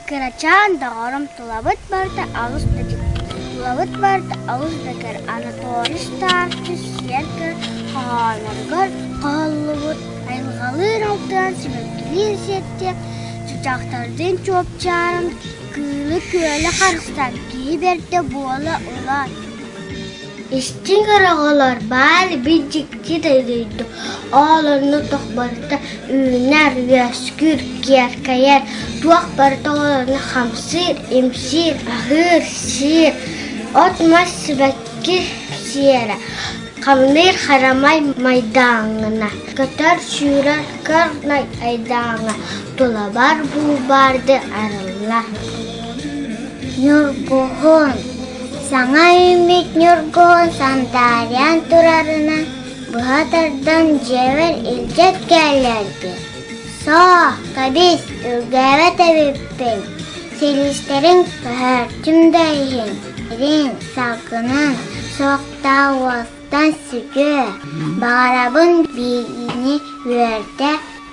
Кырачаан доҕорум тулабыт барыта алыс да дьикти, тулабыт барыта алыс да кэрэ Анатолий Старцев сиэр кэрэ хоһоонноругар хоһуллубут айылҕалыын алтыһан сибэккилиин сиэттиэх, чычахтардыын чуопчааран кыылы-күөлү харыстаан киһи бэрдэ буола улаат. Истиҥ оҕолор баар бир дьикти дойду, ол онно туох барыта үүнэр, үөскүүр, киэркэйэр, туох барыта ол онно хамсыыр, имсиир, аһыыр, сиир, от-мас сибэкки сиэрэ, хамныыр харамай майдааҥҥына, көтөр-сүүрэр көр айдааҥҥа тулабар буулбаарды арыллар. Ньургуһун Саҥа үүммүт ньургуһун сандаарыйан турарынан быһа тардан дьиэбэр илдьэ кэллэрбит. Суох, кэбис, үргээбэт эбиппин, силистэрин көһөртүм да иһин, ириҥ, салгынын суохтаах уостан сүтүө, баҕарабын биһигини үөрдэ,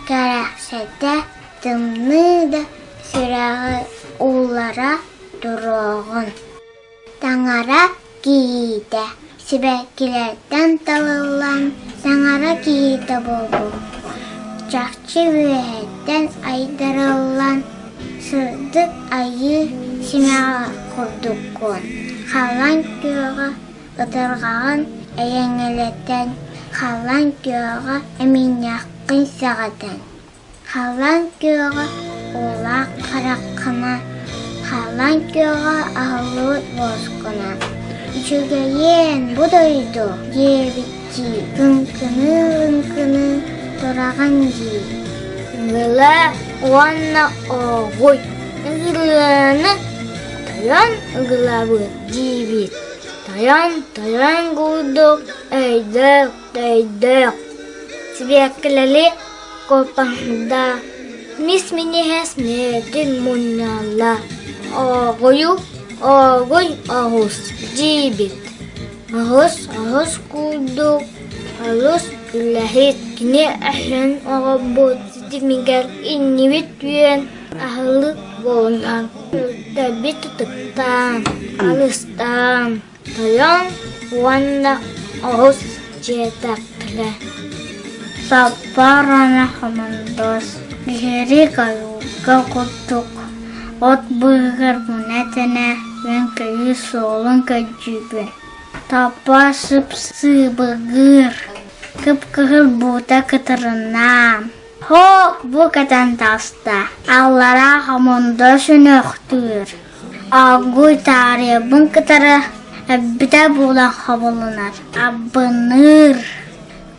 кэрэхсэтэ, тымныы да сүрэҕи ууллара туруоҕун. Таҥара киһитэ сибэккилэртэн талыллан таҥара киһитэ буолбут. Чахчы үөһэттэн айдарыллан сырдык айыы симэҕэ курдуккун, халлаан күөҕэ ытырҕаҕын эйэҥэлэтэн, халлаан күөҕэ эминньэххин сэҕэтэн Халлаан күөҕэ уулаах хараххына, халлаан күөҕэ аһыллыбыт буоскуна, үчүгэйиэн бу дойду диэбиттии лыҥкыныы-лыҥкыныы тураҕын дии. Ыла уонна ооҕуй ырыаны тойон ыгылабыт диибит, тойон тойон курдук өйдөөх өйдөөх Сибиэккилэри куоппаһында мис миниһэс мүөтүн мунньаллар, ооҕуйу ооҕуй оҕус диибит, оҕус оҕус курдук олус үлэһит, кини өһүн оҕобут ситимигэр иннибит үөн аһылык буолан өлтөрбүт ытыктаан, алыстаан Тойон уонна оҕус дьиэтэхтэрэ Саппаар уонна хомондоос Биһири каюрга курдук от быыһыгар муна-тэнэ үөн-көйүүр суолун көрдүүбүн. Таппа сып-сыыбыргыыр, кып-кыһыл буута кытарыннаан, һоок бу кэтэн таҕыста, аллараа хомондоос үнүөхтүүр. Оргууй таарыйабын кытары эббитэ буолан хобулунар, абыныыр.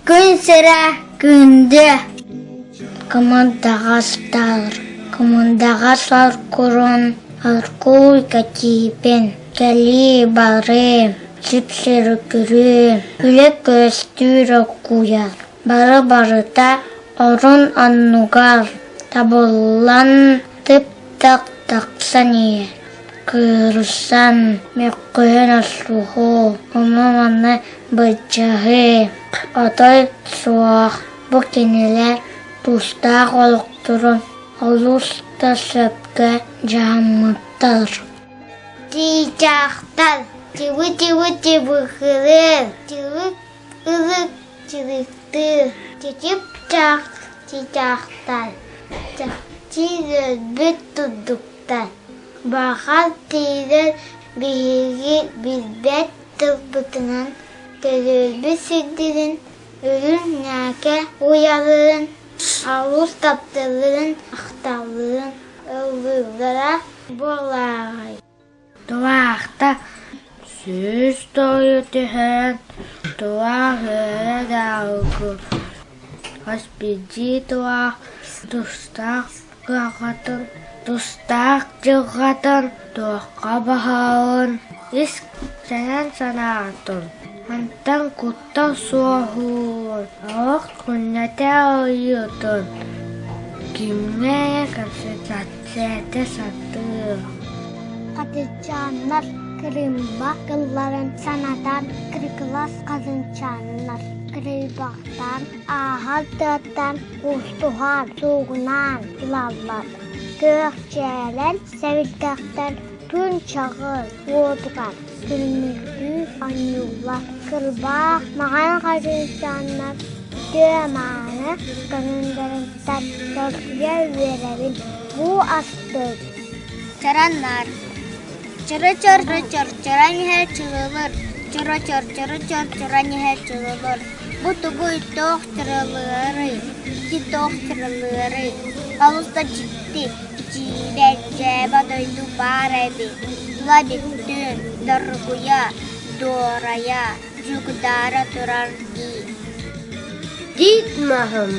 Күн сирэ күндү. Кымырдаҕастар, кымырдаҕас оркурун, оркуй кэтиибин, кэлии-барыы, сипсирикирүү, үлэ көстүүр оргуйар, бары-барыта орун оннугар табыллан тып-тах тахсан иһэр, кыырсан, мөккүһэн охсуһуу, ону-маны былдьаһыы отой суох. Бу кинилэр тустаах олохторун олус да сөпкө дьаһаммыттар. Чыычаахтар чыбы-чыбы-чыбыхырыыр, чылык ылык чырыктыыр, чычып-чаах чыычаахтар, чахчы өлбүт турдуктар, баҕар тиийэр биһиги билбэт тылбытынан төрүүрбүт сирдэрин үрүҥ ньээкэ уйаларын, алус тапталларын, ахталларын ыллыыллара буолаарай Тураахта сүүс тойу түһэн, тураах үөрэ даҕалгы, хас биирдии тураах тустаах кыһалҕатын, тустаах дьылҕатын туохха баһаарын ис сэнэн санаатын, мантан куттал суоһуурун, олох күннэтэ арыйыытын кимҥэ эрэ кэпсэтэ сатыыр. Хатычааннар кырыымпа кылларын санатан кырыкылас хатынчааннар кырыйбахтаан ааһар тыаттан куустуһан суугунаан ылаллар. Күөхчээлэр сэбирдэхтэр күн чаҕыл уотугар күлүмүрдүү оонньууллар, кырбаах маҥан хатыҥчааннар үтүө-мааны көҥүллэриттэн долгуйа үөрэбин, бу астык. Чараннар Чыры-чыр, чыр-чыран иһэр чырылыр, чыры-чыр, чыры-чыр, чыран иһэр чырылыр. Бу тугуй туох чырылыырый, ити туох чырылыырый? Олус да дьикти, дьиибэ, дьээбэ дойду баар эбит. Тула бүттүүн, доргуйа, дуорайа, дьугдаара турар дии. Тиит маһым,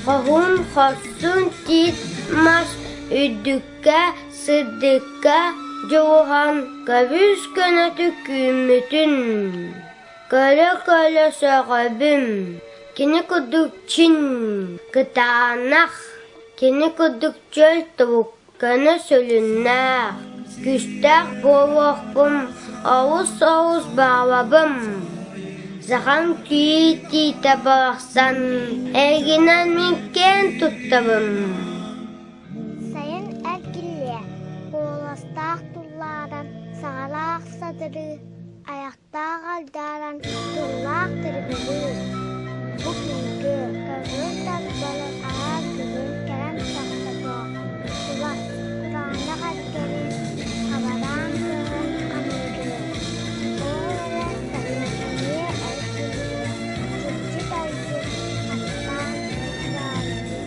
хоһуун хорсун тиит мас үрдүккэ Сырдыкка дьулуһан көбүс көнөтүк үүммүтүн көрө-көрө сөҕөбүн, кини курдук чин кытаанах, кини курдук чөл тобук көнө сүлүннээх, күүстээх буолуохпун олус-олус баҕалабым. Сахам киитиитэ барахсан эйигинэн мин киэн туттабын. Сайын эргиллиэ, куоластаах туллааран, саҕалаах сатырыы, айахтаах алдааран, тыллаах тыргылыы. Бу күндү, көҥүл дарбалар аһар күнүн кэлэн тохтотуо. Тула, кураанах эргэни хабараан көрөн аныырыы. Ол эрэн сайын эмиэ эргиллиэ, сирдьит айгыр, хаттаан тураайыы.